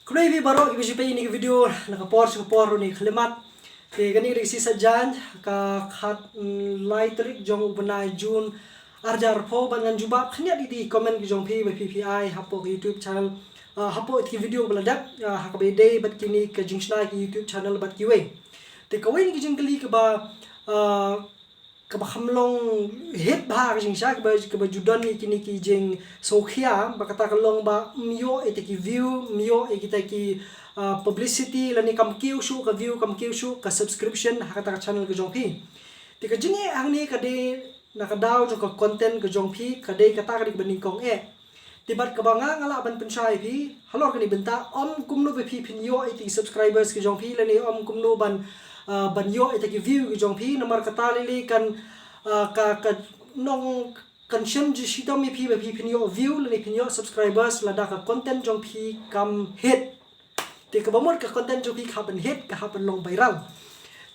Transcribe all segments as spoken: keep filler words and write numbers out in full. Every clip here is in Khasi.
Khublei phi baroh kiba ju peit ïa kane ka video na ka por sha ka por, ruh na ka khyllipmat. Te kane ka dei ka shisien ka khat, mm, lai tarik jong u bnai June arhajar arphew, bad ngan jubab khyndiat ïa ki comment ki jong phi ba phi phi ai hapoh ka YouTube channel, ah, hapoh ïa ki video ba la dep, ah, ha kaba ïadei bad kine ka jingshna ki YouTube channel bad kiwei. Te kawei na ki jingkylli kaba, ah, kaba kham long hit bha ka jingshisha, kaba, kaba ju don ïa kine ki jingsngewkhia, ba kata ka long ba ym ïoh ïa kita ki view, ym ïoh ïa kita ki, ah, publicity, lane kam kiew shuh ka view, kam kiew shuh ka subscription ha kata ka channel ka jong phi. Te ka jingeh hangne ka dei na ka daw jong ka content ka jong phi, ka dei kata ka dei kaba nyngkong eh. Te bad kaba nga nga lah ban pynshai ïa phi halor kane ka bynta, ym kumno ba phi phin ïoh ïa ki subscribers ki jong phi, lane ym kumno ban, ah, ban ïoh ïa ki view ki jong phi, namar kata lei lei kan, ah, ka, ka nong kan shem ji shitom ïa phi ba phi phin ïoh view lane phin ïoh subscribers lada ka content jong phi kam hit. Te kaba mut ka content jong phi ka hap ban hit, ka hap ban long viral.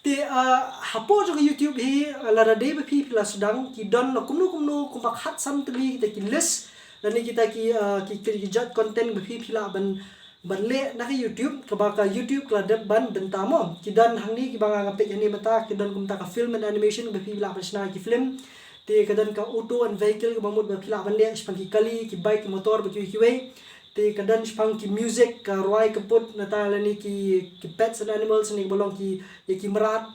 Te, ah, hapoh jong ka YouTube hi, ah, lada dei ba phi phi la sdang, ki don la kumno kumno kumba khatsan tylli kita ki list, lane kita ki, ah, ki, ki, ki jait content ba phi phi lah ban, ban leh na ka YouTube, kaba ka YouTube ka la dep ban bynta mo. Ki don hangne kiba nga nga peit hangne mynta, ki don kumta ka film and animation ba phi lah ban shna ki film. Te ka don ka auto and vehicle kaba mut ba phi lah ban leh shaphang ki kali, ki bike, ki motor, ba kiwei kiwei. Te ka don shaphang ki music, ka rwai ka put, nangta lane ki, ki pets and animals, lane kaba long ki, ïa ki mrad,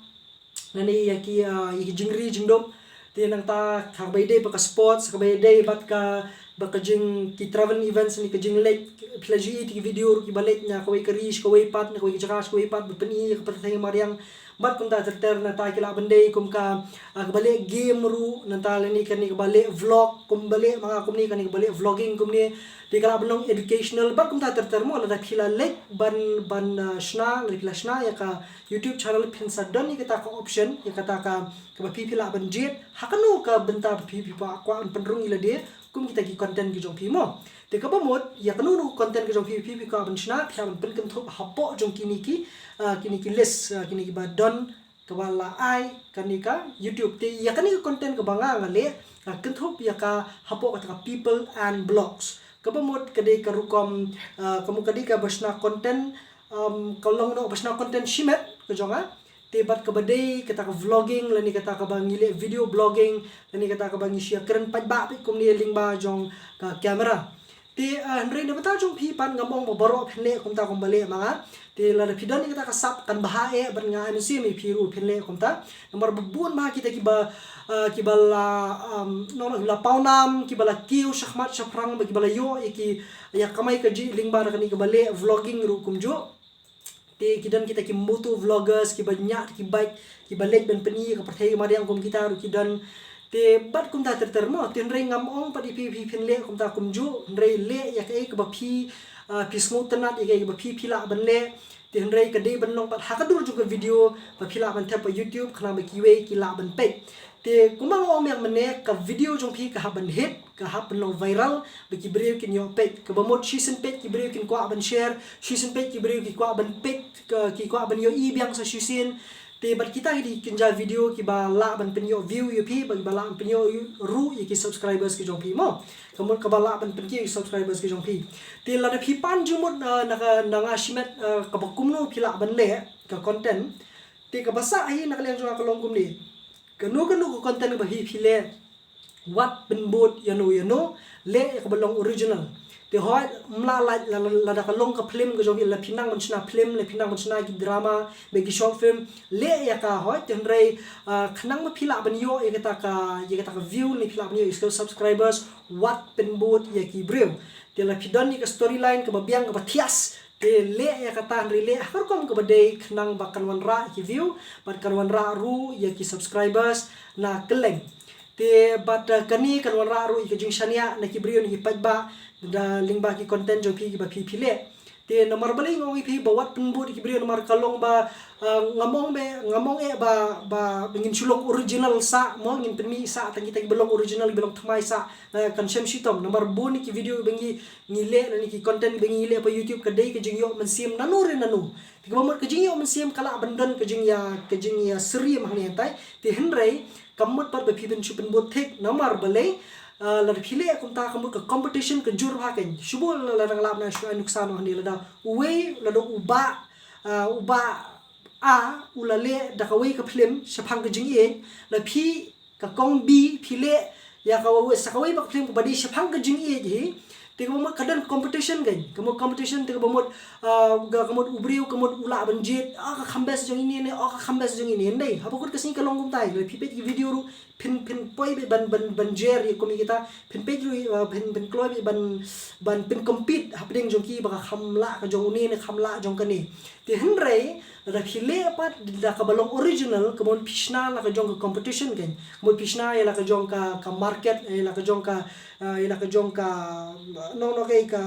lane ïa ki, ah, ïa ki jingri jingdup. Te nangta kaba ïadei bad ka sports, kaba ïadei bad ka, bad ka jing ki travel events, lane ka jingleit, phi la ju i ïa ki video ruh kiba leit na kawei ka ri sha kawei pat, na kawei ka jaka sha kawei pat, ba pyni ïa ka pyrthei mariang. Bad kumta ter ter, nangta ki lah ban dei kum ka, ah, kaba leh game ruh, nangta lane kane kaba leh vlog, kumba leh ma nga kumne, kane kaba leh vlogging kumne. Te ka lah ban long educational, bad kumta ter ter mo, lada phi la leit ban, ban, ah, shna, lada phi la shna ïa ka YouTube channel, phin sa don ïa kata ka option, ïa kata ka, kaba phi phi lah ban jied ha kano ka bynta ba phi phi kwah, kwah ban pynrung ïa lade kum kita ki content ki jong phi mo. Te kaba mut ïa kano kano ka content ki jong phi phi phi kwah ban shna, phi hap ban pynkynthup hapoh jong kine ki, ah, kine ki list, ah, kine kiba don, kaba la ai kane ka YouTube. Te ïa kane ka content kaba nga nga leh, ah, kynthup ïa ka hapoh kata ka people and blogs. Kaba mut ka dei ka rukom, ah, ka mut ka dei kaba shna content, um, ka long noh ba shna content shimet ka jong nga. Te bad kaba dei kata ka vlogging, lane kata kaba ngi leh video blogging, lane kata kaba ngi shu ïakren paidbah peit kumne lyngba jong ka camera. Te, ah, hynrei na bynta jong phi pat ngam ong ba baroh phin leh kumta kumba leh ma nga. Te lada phi don ïa kata ka sap kan bha eh, bad nga ai mynsiem ïa phi ruh phin leh kumta. Namar ba bun bha kita kiba, ah, kiba la, um, nong nong la pawnam, kiba la kiew shakhmat shaphrang, ba kiba la ïoh ïa ki, ïa kamai kajih lyngba da kane kaba leh vlogging ruh kumjuh. Te ki don kita ki moto vloggers, kiba ñiah ki bike, kiba leit ban pyni ïa ka pyrthei mariang kum kita ruh ki don. Te bad kumta ter ter mo, te hynrei ngam ong pat ïa phi phi phin leh kumta kumjuh, hynrei leh ïa kaei kaba phi, ah, phi sngewtynnat, ïa kaei kaba phi phi lah ban leh. Te hynrei ka dei ban long pat ha ka dur jong ka video ba phi lah ban thep ha YouTube, khnang ba kiwei ki lah ban peit. Te kumba nga ong biang mynne, ka video jong phi ka hap ban hit, ka hap ban long viral, ba ki briew kin ïoh peit. Kaba mut shisien peit ki briew kin kwah ban share, shisien peit ki briew ki kwah ban peit, ka, ki kwah ban ïohi biang sa shisien. Te bad kita ki dei ki kynja video kiba lah ban pynïoh view ïa phi, bad kiba lah ban pynïoh ruh ïa ki subscribers ki jong phi mo. Ka mut kaba lah ban pynkiew ïa ki subscribers ki jong phi. Te lada phi pan jingmut, ah, na ka, na nga shimet, ah, kaba kumno phi lah ban leh ka content. Te kaba sah hi na ka liang jong nga ka long kumne. Kano kano ka content kaba phi phi leh, wat pynbud ïano ïano, leh ïa kaba long original. Te hooid, ym lah lait la, la, lada ka long ka film ka jong phi, la phi nang ban shna film, la phi nang ban shna ki drama, ba ki short film, leh ïa ka hooid, te hynrei, ah, khnang ba phi lah ban ïoh ïa kata ka, ïa kata ka view, lane phi lah ban ïoh ïa ka subscribers, wat pynbud ïa ki briew. Te la phi don ïa ka storyline kaba biang kaba thias, te leh ïa kata, hynrei leh ha ka rukom kaba dei, khnang ba kan wanrah ïa ki view, bad kan wanrah ruh ïa ki subscribers na kylleng. Te bad, eh, kane kan wanrah ruh ïa ka jingshaniah na ki briew, na ki paidbah, da lyngba ki content jong phi kiba phi phi leh. Te namar balei nga ong ïa phi ba wat pynbud ïa ki briew, namar ka long ba, eh, ngam ong be, ngam ong eh ba, ba, ba ngin shu long original sah mo, ngin pynmih sah tang kita kiba long original, kiba long thymmai sah, eh, kan shem shitom. Namar bun ïa ki video ba ngi ngi leh, lane ki content ba ngi leh pa YouTube ka dei ka jingïoh mynsiem nano re nano. Te kaba mut ka jingïoh mynsiem ka lah ban don ka jingïa, ka jingïasyriem hangne hangtai. Te hynrei kam mut pat ba phi phin shu pynbud thik, namar balei, Ah, lada phi leh kumta ka mut ka competition ka jur bha kein. Shu buh la, lada nga lah ban ai shu ai nuksa noh hangne, lada uwei, lada u bah, ah, u bah A u la leh da kawei ka film shaphang ka jingïeit, la phi ka kong B phi leh ïa ka wa-, sa kawei pat ka film kaba dei shaphang ka jingïeit hi. Te kaba mut ka don competition kein. Ka mut competition te kaba mut, ah, ka, ka mut u briew ka mut u lah ban jied, ah, ka kham best jong ine ne, oh, ka kham best jong ine, ym dei. Haba kut ka sngi ka long kumta hi, lada phi peit ki video ruh, phin, phin poi beit ban, ban, ban jer ïa kum ïa kita, phin peit ruh, ah, phin, phin kloi beit ban, ban pyncompete hapdeng jong ki ba ka kham lah ka jong une ne kham lah jong kane. Te hynrei lada phi leh pat da kaba long original, ka mut phi shna la ka jong ka competition kein. Ka mut phi shna ïa la ka jong ka, ka market, ïa la ka jong ka, ah, ïa la ka jong ka, nong nong ka,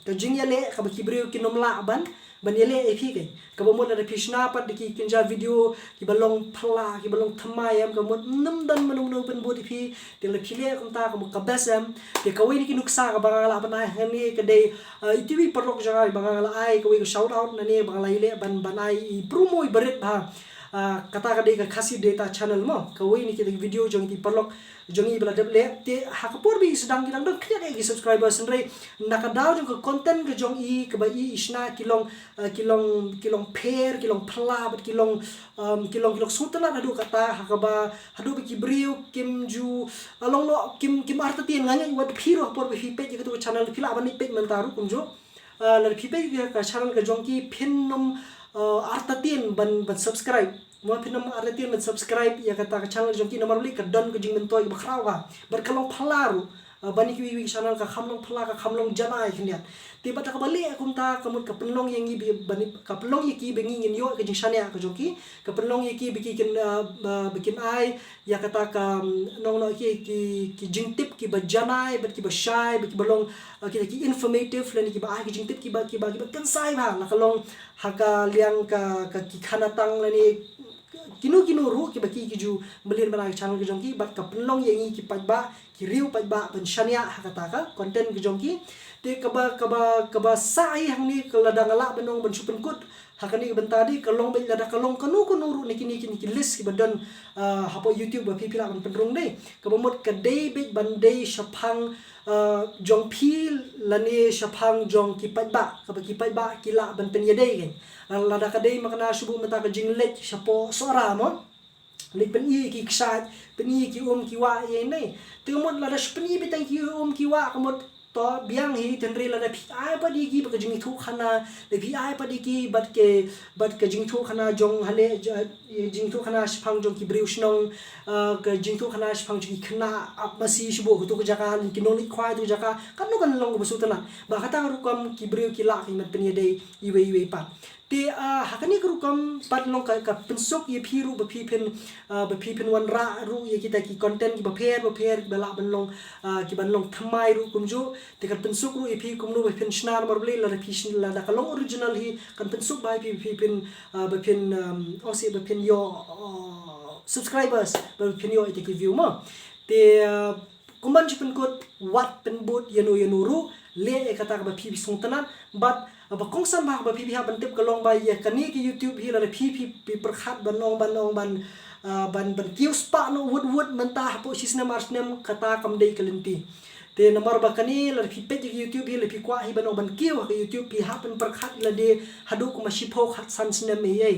ka jingïaleh kaba ki briew kin ym lah ban, ban ïaleh ïa phi kein. Kaba mut lada phi shna pat da ki kynja video kiba long phylla, kiba long thymmai em, ka mut ym don mano mano ban bud ïa phi. Te lada phi leh kumta ka mut ka best em. Te kawei na ki nuksa kaba nga lah ban ai hangne ka dei, ah, iti iwei i paralok jong nga ba nga la ai kawei ka shout out nangne ba nga la ïaleh ban, ban ai i promo iba rit bha. Ah, kata ka dei ka Khasi Data Channel mo. Kawei na kita ki video jong iti i paralok jong i ba la dep leh. Te ha ka por ba i sdang ki dang don khyndiat eh ki subscribers, hynrei na ka daw jong ka content ka jong i kaba i, i shna ki long, ah, ki long, ki long pher, ki long phylla bad ki long, um, ki long, ki long sngewtynnat haduh katta, ha kaba haduh ba ki briew kim ju, ah, long noh, kim, kim artatien. Nga ngeit wat phi ruh ha por ba phi peit ïa katu ka channel phi lah ban peit mynta ruh kumjuh. Ah, lada phi peit ïa ka channel ka jong ki phin ym, ah, artatien ban, ban subscribe. Mo, phin ym artatien ban subscribe ïa kata ka channel ka jong ki namar balei, ka don ka jingmyntoi kaba khraw bha. Bad ka long phylla ruh. Ah, ban ïa kiwei kiwei ki channel ka kham long phylla, ka kham long janai khyndiat. Te bad da kaba leh kumta ka mut ka pynlong ïa ngi ba, ban, ka pynlong ïa ki ba ngi ngin ïoh ka jingshaniah ka jong ki. Ka pynlong ïa ki ba ki kin, ah, ba, ba kin ai ïa kata ka, mm, nong nong ki, ki, ki jingtip kiba janai bad kiba shai bad kiba long, ah, kita ki informative lane kiba ai ki jingtip kiba, kiba, kiba kynsai bha, la ka long ha ka liang ka, ka ki khanatang lane kino kino ruh kiba ki, ki ju mlien ban ai ka channel ka jong ki, bad ka pynlong ïa ngi ki paidbah, ki riew paidbah ban shaniah ha kata ka content ka jong ki. Te kaba, kaba, kaba sah hi hangne ka lada nga lah ban ong ban shu pynkut ha kane ka bynta dei, ka long beit lada ka long kano kano ruh na kine, kine ki list kiba don, ah, hapoh YouTube ba phi, phi lah ban pynrung dei. Kaba mut ka dei beit ban dei shaphang, ah, jong phi lane shaphang jong ki paidbah, kaba ki paidbah ki lah ban pynïadei kein. La, lada ka dei ma kane shu buh mynta ka jingleit shapoh Sohra mo. Leit pyni ki kshaid, pyni ki um ki wah ïa ine. Te ka mut lada shu pyni beit tang ki um ki wah ka mut to biang hi, hynrei lada phi ai pat ïa ki bad ka jingïathuhkhana, lada phi ai pat ïa ki bad ka, bad ka jingïathuhkhana jong hale, ja-, jingïathuhkhana shaphang jong ki briew shnong, ah, ka jingïathuhkhana shaphang jong ki khynnah ap masi shibun ha tu ka jaka, lane ki nongleit khwai ha tu ka jaka, katno kan long kaba sngewtynnat. Ba kata ka rukom ki briew ki lah ki ban pynïadei iwei iwei pat. Te, ah, ha kane ka rukom pat long ka, ka pynsuk ïa phi ruh ba phi phin, ah, ba phi phin wanrah ruh ïa kita ki content kiba pher ba pher kiba lah ban long, ah, kiban long thymmai ruh kumjuh. Te ka pynsuk ruh ïa phi kumno ba phin shna namar balei lada phi sn-, lada ka long original hi kan pynsuk bha ïa phi ba phi phin, ah, ba phin, um, ong seh ba phin ïoh, ah, subscribers, ba phin ïoh ïa ki view mo. Te, ah, kumban shu pynkut, wat pynbud ïano ïano ruh, leh ïa kata kaba phi, phi sngewtynnat, bad, ah, ba kongsan bha ba phi, phi hap ban tip ka long ba ïa kane ka YouTube hi lada phi, phi, phi pyrkhat ban ong, ban ong, ban, ah, ban, ban kiew spah noh wut wut mynta hapoh shi snem ar snem kata kam dei ka lynti. Te namar ba kane lada phi peit ïa ka YouTube hi lada phi kwah hi ban ong ban kiew ha ka YouTube phi hap ban pyrkhat ïa lade haduh kumba shiphew khatsan snem ei ei.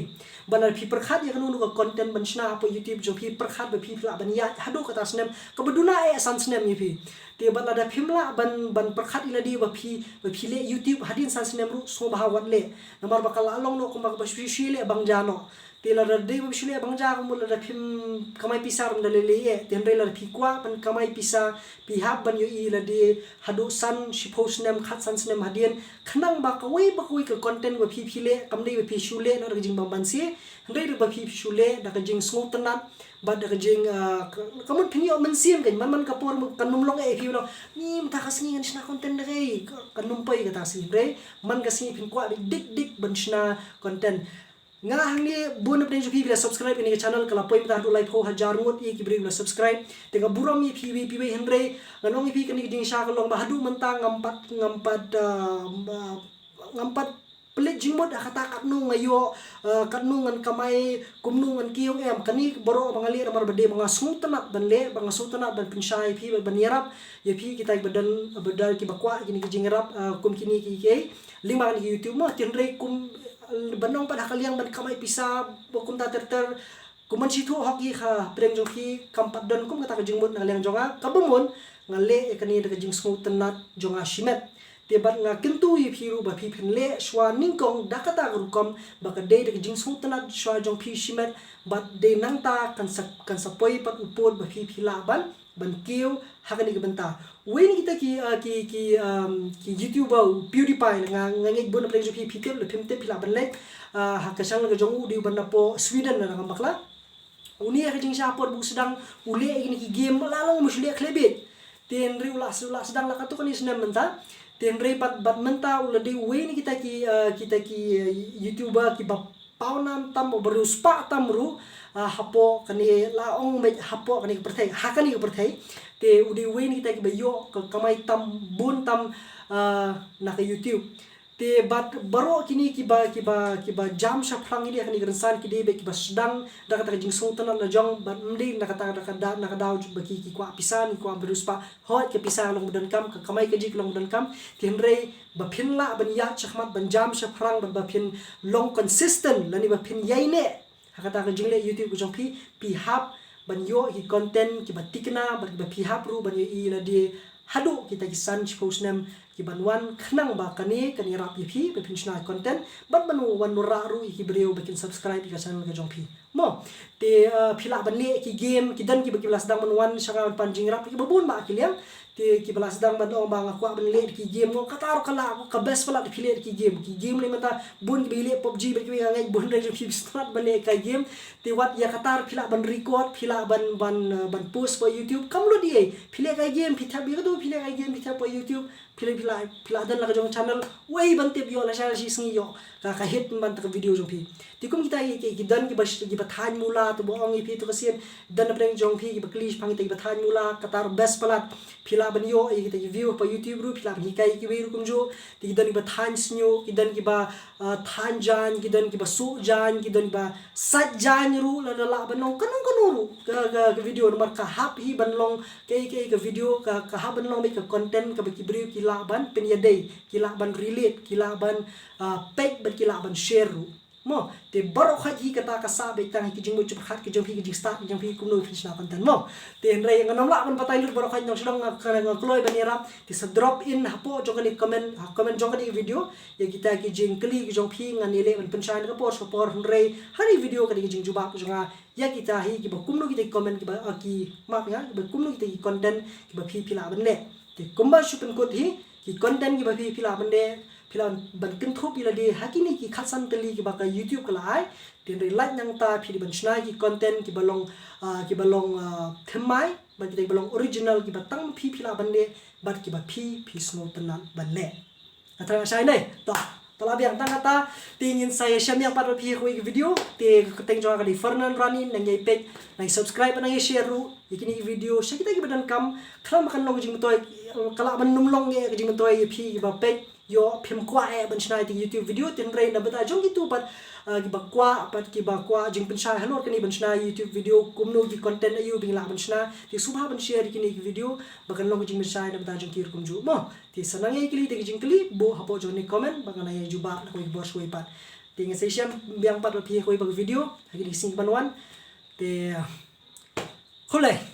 Ba lada phi pyrkhat ïa kano kano ka content ban shna hapoh YouTube jong phi pyrkhat ba phi, phi lah ban ïaid haduh kata snem kaba duna eh san snem ïa phi. Te bad lada phim lah ban, ban pyrkhat ïa lade ba phi, ba phi leh YouTube hadien san snem ruh sngewbha wat leh. Namar ba ka la long noh kumba kaba shu, shu leh bang ja noh. Te lada dei ba phi shu leh bang ja ka mut lada phim kamai pisa ruh ym da lei lei eh. Te hynrei lada phi kwah ban kamai pisa phi hap ban ïohi lade haduh san shiphew snem khatsan snem hadien. Khnang ba kawei ba kawei ka content ba phi, phi leh kam dei ba phi shu leh noh da ka jingbymman sih. Hynrei ruh ba phi, phi shu leh da ka jingsngewtynnat bad da ka jing, ah, ka, ka mut phin ïoh mynsiem kein, man man ka por kan ym long eh phi long ni mynta ka sngi ngan shna content da kaei, ka, kan ym poi kata sngi. Hynrei man ka sngi phin kwah dik dik ban shna content. Nga hangne bun na pdeng jong phi ba la subscribe ïa kane ka channel, ka la poi mynta haduh laiphew hajar ngut ïa ki briew ba la subscribe. Te nga burom ïa phi iwei pa iwei, hynrei ngan ong ïa phi kane ka jingshisha ka long ba haduh mynta ngam pat, ngam pat, ah, ngam pat pynleit jingmut ha kata katno nga ïoh, eh, katno ngan kamai, kumno ngan kiew, em. Kane baroh ba nga leh namar ba dei ba nga sngewtynnat ban leh, ba nga sngewtynnat ban pynshai ïa phi, ban, ban ïarap ïa phi kita kiba don, ba don kiba kwah kine ki jingïarap, eh, kum kine ki, ki lyngba kane ka YouTube mo. Te hynrei kum, eh, ban ong pat ha ka liang ban kamai pisa ba kumta ter ter, kum ban shu thoh hok ïa ka pyrthei jong phi, kam pat don kum kata ka jingmut na ka liang jong nga. Kaba bun nga leh ïa kane da ka jingsngewtynnat jong nga shimet. Te bad nga kyntu ïa phi ruh ba phi phin leh shuwa nyngkong da kata ka rukom ba ka dei da ka jingsngewtynnat shuwa jong phi shimet, bad dei nangta kan sa, kan sa poi pat u pud ba phi phi lah ban, ban kiew ha kane ka bynta. Uwei na kita ki, ah, ki, ki, um, ki YouTuber, u PewDiePie, nga, nga ngeit bun na pyrthei jong phi phi tip, lada phim tip phi lah ban leit, ah, ha ka channel ka jong u, u dei uba na pdeng Sweden, lada ngam bakla. Une ha ka jingshisha por ba u sdang, u leh ïa kine ki game, la long ma shu leh khlem bit. Te hynrei u la, u la sdang la katto katne snem mynta. Te hynrei bad, bad mynta u la dei uwei na kita ki, ah, kita ki, ah, YouTuber kiba pawnam tam, ba riewspah tam ruh, ah, hapoh kane, la ong beit hapoh kane ka pyrthei, ha kane ka pyrthei. Te u dei uwei na kita kiba ïoh ka kamai tam bun tam, ah, na ka YouTube. Te bad baroh kine kiba, kiba, kiba jam shaphrang ïa kane ka rynsan ki dei beit kiba sdang da kata ka jingsngewtynnat la jong, bad ym dei na kata, na ka daw, na ka daw ba ki, ki kwah pisa, ki kwah ba riewspah. Hooid, ka pisa ka long ba donkam, ka kamai kajih ka long ba donkam. Te hynrei ba phin lah ban ïaid shakhmat, ban jam shaphrang, ban ba phin long consistent lane ba phin ïaineh ha kata ka jingleh YouTube ka jong phi, phi hap ban ïoh ki content kiba thikna, bad kiba phi hap ruh ban ïohi lade haduh kita ki san shiphew snem kiban wan, khnang ba kane kan ïarap ïa phi ba phin shna content, bad ban wan wanrah ruh ïa ki briew ba kin subscribe ïa ka channel ka jong phi. Mo, te, uh, phi lah ban leh ki game, ki don kiba, kiba la sdang ban wan sha nga ban pan jingïarap, kiba bun bah ki liang. Te kiba la sdang ban ong ba nga kwah ban leh ki game, mo, kata ruh ka la, ka best palat phi leh ki game. Ki game ne mynta bun kiba leh PUBG, ba kiba nga ngeit bun hynrei phi sdang ban leh ka game. Te wat ïa kata ruh phi lah ban record, phi lah ban, ban, uh, ban post pa YouTube. Kam lut ei, phi leh ka game, phi thep ïa katu, phi leh ka game, phi thep pa YouTube. Phi la, phi la, phi la don la ka jong channel, wei ban tip ïoh la channel shi sngi ïoh ka, ka hit ban ta ka video jong phi. Te kum kita ki, ki, ki don kiba, kiba thaiñ mula, to ba ong ïa phi to ka sien, don na pdeng jong phi kiba kylli shaphang kita kiba thaiñ mula, kata ruh best palat. Phi lah ban ïoh ïa kita ki view pa YouTube ruh, phi lah ban hikai ïa kiwei ruh kumjuh. Te ki don kiba thaiñ shñiuh, ki don kiba, ah, thaiñ jaiñ, ki don kiba suh jaiñ, ki don kiba sait jaiñ ruh, lada lah ban long kano kano ruh ka, ka, ka video, namar ka hap hi ban long kaei kaei ka video, ka, ka hap ban long beit ka content kaba ki briew ki lah ban pynïadei, ki lah ban relate, ki lah ban, ah, peit bad ki lah ban share ruh. Mo, te baroh khoit hi kata ka sah beit tang ha ki jingmut jingpyrkhat ki jong phi, ki jingstad ki jong phi, kumno phin shna content mo. Te hynrei ngan ym lah ban batai lut baroh khoit, ngan shu long nga, nga kloi ban ïarap. Te sa drop in hapoh jong kane comment, ha comment jong kane video, ïa kita ki jingkylli ki jong phi, ngan ïaleh ban pynshai na ka por sha ka por, hynrei ha kane video ka dei ka jingjubab jong nga ïa kita hi, kiba kumno kita ki comment kiba, ah, ki, map nga, kiba kumno kita ki content kiba phi phi lah ban leh. Te kumba shu pynkut hi, ki content kiba phi phi lah ban leh, phi lah ban kynthup ïa lade ha kine ki khatsan tylli kiba ka YouTube ka la ai. Te hynrei lait nangta phi dei ban shna ki content kiba long, ah, kiba long, ah, thymmai, bad kita kiba long original, kiba tang phi phi lah ban leh, bad kiba phi phi sngewtynnat ban leh. Nga thrang shai ne. To, to la biang tang kata. Te ngin sa ïashem biang pat bad phi ha kawei ka video. Te ka kyrteng jong nga ka dei Fernand Rani, nang ïai peit, nang ïai subscribe, nang ïai share ruh ïa kine ki video sha kita kiba donkam. Khnang ba kan long ka jingmyntoi, ka lah ban ym long eh ka jingmyntoi ïa phi kiba peit. Ïoh phim kwah eh ban shna ïa ki YouTube video, te hynrei na bynta jong kito pat, ah, kiba kwah, pat kiba kwah jingpynshai halor kane ban shna YouTube video, kumno ki content aïu ba ngi lah ban shna. Te sngewbha ban share ïa kine ki video ba kan long ka jingpynshai na bynta jong ki ruh kumjuh mo. Te sa nang ïai kylli da ki jingkylli, buh hapoh jong kane comment, bad ngan ïai jubab na kawei ka bor shuwa pat. Te ngin sa ïashem biang pat bad phi ha kawei pat ka video ha kine ki sngi kiban wan. Te, khublei.